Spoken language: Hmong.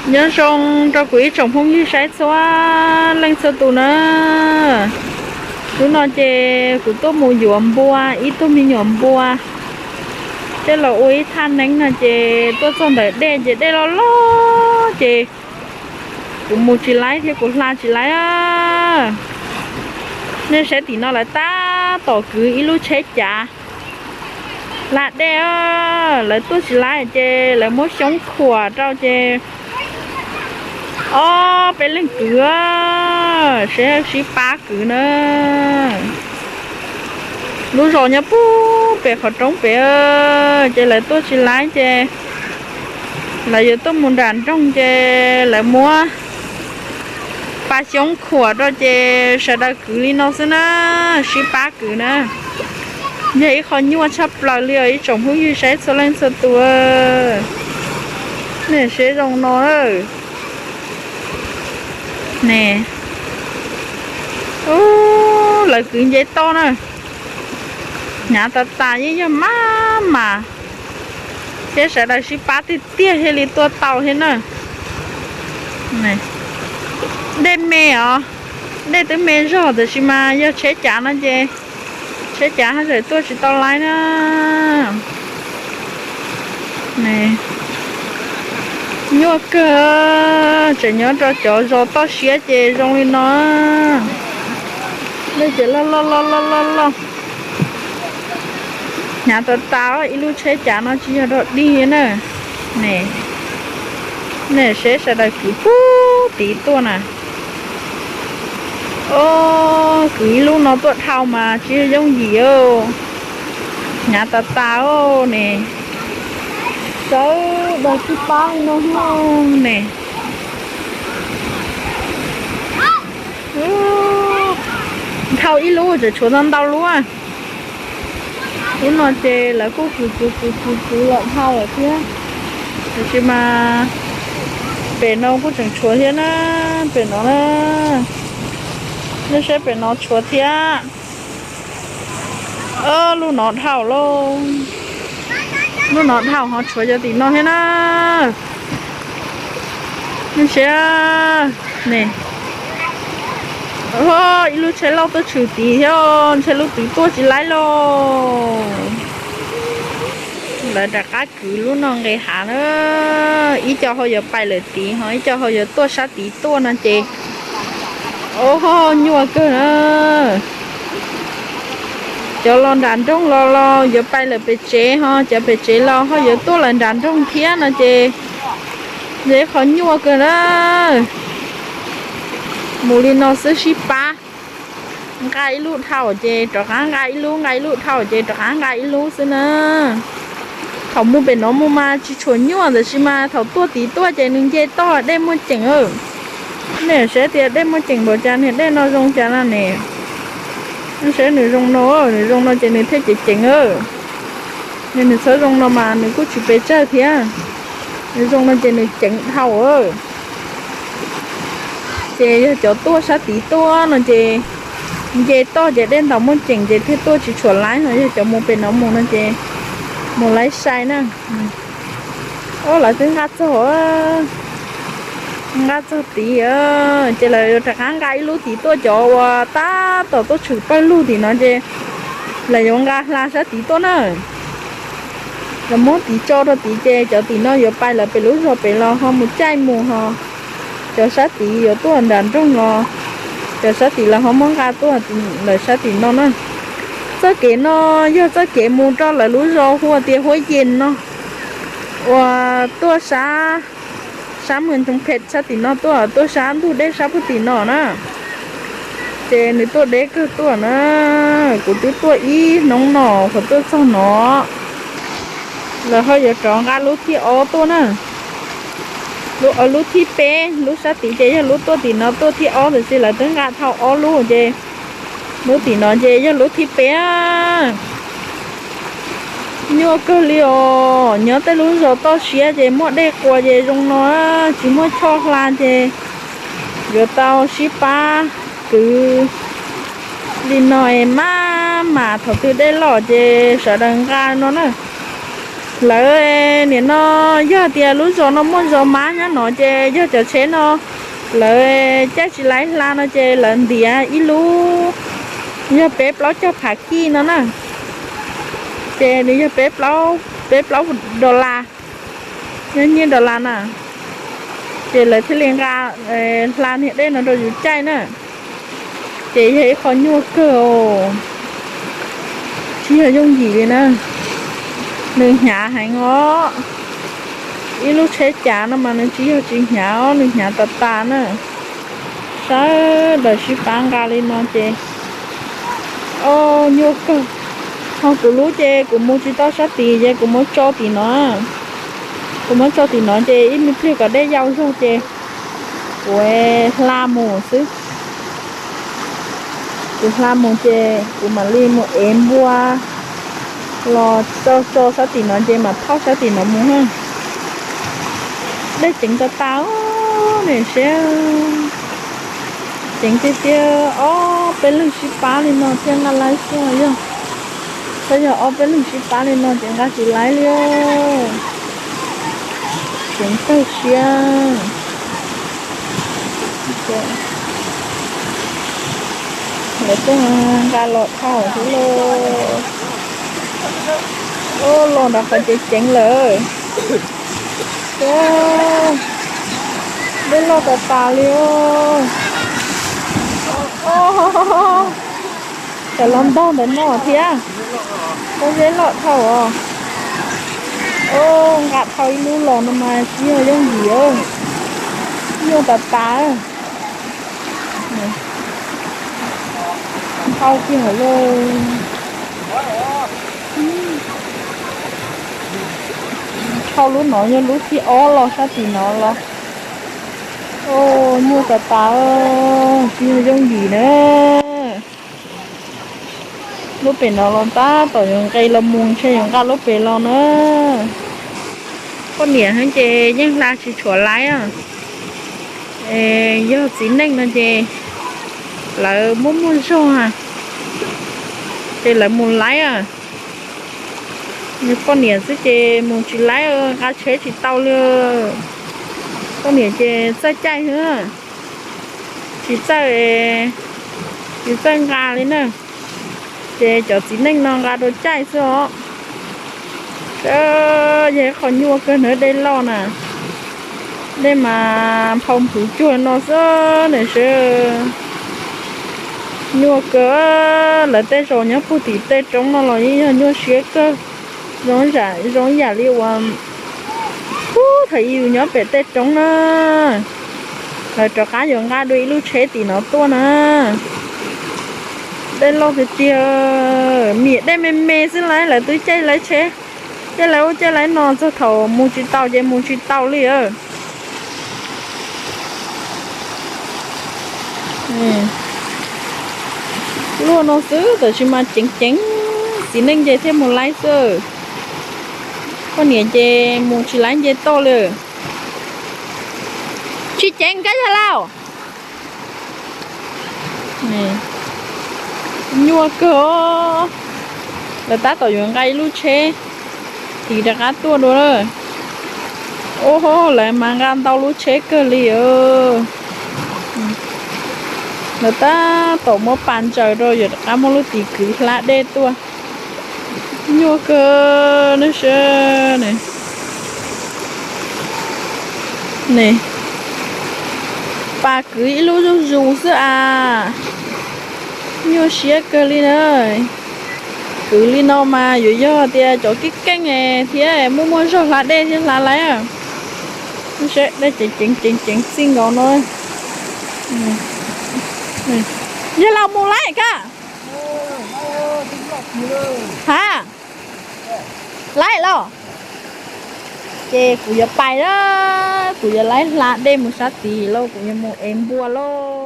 Nyob zoo rau kuv ib tsoom phooj ywg saib txhua leej txhua tus na. Hnub no ces kuv tuaj mus yuav npua, ib tug me nyuam npua, coj los ua ib thaj neeb no ces tuaj txog ntawm dej ces dej loj loj ces kuv mus tsis laib thiab kuv hla tsis laib. Nej saib tim no lawv tab tom kwv ib lub tsheb cav hla dej, lawv tuaj tsis laib ces lawv muab xyoob khuam rau ces ob peb leeg kwv, seb sib pab kwv na. Lub zos nyob puag pem qhov roob pem, ces lawv tuaj tsis laib ces lawv yuav tuaj mus nram nroog ces lawv muab pas xyoob khuam rau ces sawv daws kwv li no xwb na, sib pab kwv na. Yog ib qho nyuaj tshaj plaws li os ib tsoom phooj ywg saib txhua leej txhua tus. Nej saib zoo no ne, lawv kwv nce toj na, hnyav tas tas yeej yog maj mam thiab sawv daws sib pab tiag tiag thiaj li tuaj tau thiab na. Dej me os, dej twb me zog tab sis mas yog tsheb cav no ces tsheb cav haj tseem tuaj tsis tau laib na. Nyuaj kawg, tseem nyob rau cov zos toj siab ces zoo li no. Dej ces loj loj loj loj loj loj, hnyav tas tas, ib lub tsheb cav no tsis yog dog dig na. Ne, nej seb sawv daws kwv puag tid tuaj na. Os, kwv ib lub no tuaj dhau mas tsis yog yooj yim, hnyav tas tas ne. Sawv daws sib pab li no ne. Dhau ib lub tseem tshuav tau ntau lub. Lub no ces lawv kuj kwv kwv kwv kwv kwv los dhau lawm thiab, tiam sis mas pem no kuj tseem tshuav thiab na, pem no na. Nej saib pem no tshuav thiab. Lub no dhau lauj, lub no dhau ho tshuav cov tim no thiab na. Nej saib ne, ib lub tsheb lauj tuaj tshwm tid thiab, ntshe lub twg tuaj tsis laib lauj. Lawv rov qab kwv lub no nqes hav na, ib co ho yuav pais lawm tid ho ib co ho yuav tuaj sab tid tuaj no ces, o, nyuaj kawg na. Cov los nram nroog los los yuav pais lawm pem tsev ho cov pem tsev los ho yuav tuaj lawm nram nroog thiab no ces, ntshe qhov nyuaj kawg na. Mus li no xwb sib pab, nqa ib lub dhau ces rov qab nqa ib lub, nqa ib lub dhau ces rov qab nqa ib lub xwb na. Thaum mus pem no mus mas tsis tshua nyuaj tab sis mas thaum tuaj tid tuaj ces nws nce toj dej muaj ceem. Nej saib tias dej muaj ceem npaum cas, niag dej no zoo cas na ne. Saib nws zoo no, nws zoo no ces nws thiaj ceev ceev. Yog nws txhob zoo no mas nws kuj tsis pes tsawg thiab. Nws zoo no ces nws ceev dhau. Ces yog cov tuaj sab tid tuaj no ces nce toj ces dej ntaus muaj ceem ces thiaj tuaj tsis tshua laib no, yog cov mus pem no mus no ces mus laib sai na. Os, lawv twb nqa txog, nqa txog tid, ces lawv yuav rov qab nqa ib lub tid tuaj, cov uas tab tom tuaj tshwm pawg lug tim no ces lawv yuav nqa hla sab tid tuaj na. Lawv muab tid tso rau tid ces cov tim no yuav pais lawv pem lub zos pem los ho mus caij mus ho. Cov sab tid yuav tuaj nram nroog los, cov sab tid lawv ho muab nqa tuaj lawv sab tim no na. Txoj kev no yog txoj kev mus rau lawv lub zos hu tias Huab Yes no, uas tuaj sab, sab Moos Toos Phem sab tim no tuaj, tuaj sab ntug dej sab puag tim no na. Ces nws tuaj deb kawg tuaj na. Kuv twb tuaj ib hnub no, kuv tuaj txog no, lawv ho yuav rov nqa lub thib ob tuaj na. Lub, lub thib peb, lub sab tid ces yog lub tuaj tim no tuaj thib ob, tiam sis lawv twb nqa dhau ob lub ces lub tim no ces yog lub thib peb. Nyuaj kawg li os, nyob tej lub zos toj siab ces muaj dej quas ces zoo no, tsis muaj choj hla ces yuav tau sib pab kwv li no es maj mam thaum twg dej loj ces sawv daws nqa no na. Lawv nim no yog tias lub zos no muaj zos mab nyob no ces yog cov tsheb no lawv caij tsis laib hla no ces lawv ntiav ib lub, yog peb plaub caug phav kij no na, ces nws yog peb plaub, peb plaub dollar, yog nyiaj dollar na, ces lawv thiaj li nqa hla niag dej no rau yus caij na. Ces yog ib qho nyuaj kawg os, tsis yog yooj yim li na. Nws hnyav heev os. Ib lub tsheb cav no mas nws tsis yog tsis hnyav os, nws hnyav tas tas na. Sawv daws sib pab nqa li no ces, o, nyuaj kawg. Ho kuv lub ces kuv mus tsis tau sab tid ces kuv muab tso tim no. Kuv muab tso tim no ces ib me pliag kom dej yau zog ces kuv hla mus xwb. Kuv hla mus ces kuv mam li mus ev npua los tso tso sab tim no ces mam thauj sab tim no mus. Dej ceev tas tas, nim saib, ceev tiag tiag. Ob peb leeg sib pab li no thiaj nqa laib xwb yog. Txhob yog ob peb leeg sib pab li no ces nqa tsis laib li. Ceev kawg siab. Lawv tuaj nqa los dhau xwb lauj. Los nrad qhov ceev ceev lawm. Dej loj tas tas li os. Cov los ntog ntawm no thiab. Pob zeb loj dhau os. Nqa dhau ib lub los no mas tsis yog yooj yim, nyuaj tas tas. Dhau kiag lawm. Dhau lub no yog lub thib ob los sab tim no los. Nyuaj tas tas, tsis yog yooj yim na. Lub pem no los tab tom yuav nqes los mus ntshe yuav nqa lub pem los na. Poj niam heev ces yeej hla tsis tshuav laib. Yog txiv neej no ces lawv muaj muaj zog, ces lawv mus laib. Poj niam xwb ces mus tsis laib, nqa tsheb tsis tau li. Poj niam ces txawj caij xwb, tsis txawj, tsis txawj nqa li na. Ces cov txiv neej no nqa rau caij xwb os. Yog ib qho nyuaj kawg na, dej loj na. Dej mas phau nphwv cuag no xwb na seb. Nyuaj kawg, lawv tej zaum nyob puag tim tej roob no los yeej yog nyuaj siab kawg. Zoo ib yam li uas puag thaum ub yus nyob pem tej roob na, lawv rov qab yuav nqa dua ib lub tsheb tim no tuaj na. Dej loj tiag tiag, niam dej me me xwb lawv, lawv twb caij laib tsheb, caij laib ub caij laib no txog thaum mus tsis tau ces mus tsis tau li. Luaj no xwb tab sis mas ceev ceev, txiv neej ces thiaj mus laib xwb. Poj niam ces mus tsis laib nce toj li. Tsis ceev kab yog lauj. Nyuaj kawg os. Lawv tab tom yuav nqa ib lub tsheb tiv rov qab tuaj dua lawm. Ub, lawv mas nqa ntau lub tsheb kawg li. Lawv tab tom muab pas ntsaws rau yuav rov qab muab lub tiv kwv hla dej tuaj. Nyuaj kawg ne seb. Ne, pas kwv ib lub zuj zus xwb as. Nyuaj siab kawg li na. Kwv li no mas yuav yog tias cov keej keej thiab muaj muaj zog hla dej thiab hla laib. Seb dej ceev ceev ceev ceev txij nkaus no. Yog los mus laib ka? Ha, laib los? Ces kuv yuav pais a, kuv yuav laib hla dej mus sab tid lauj, kuv yuav mus ev npua lauj.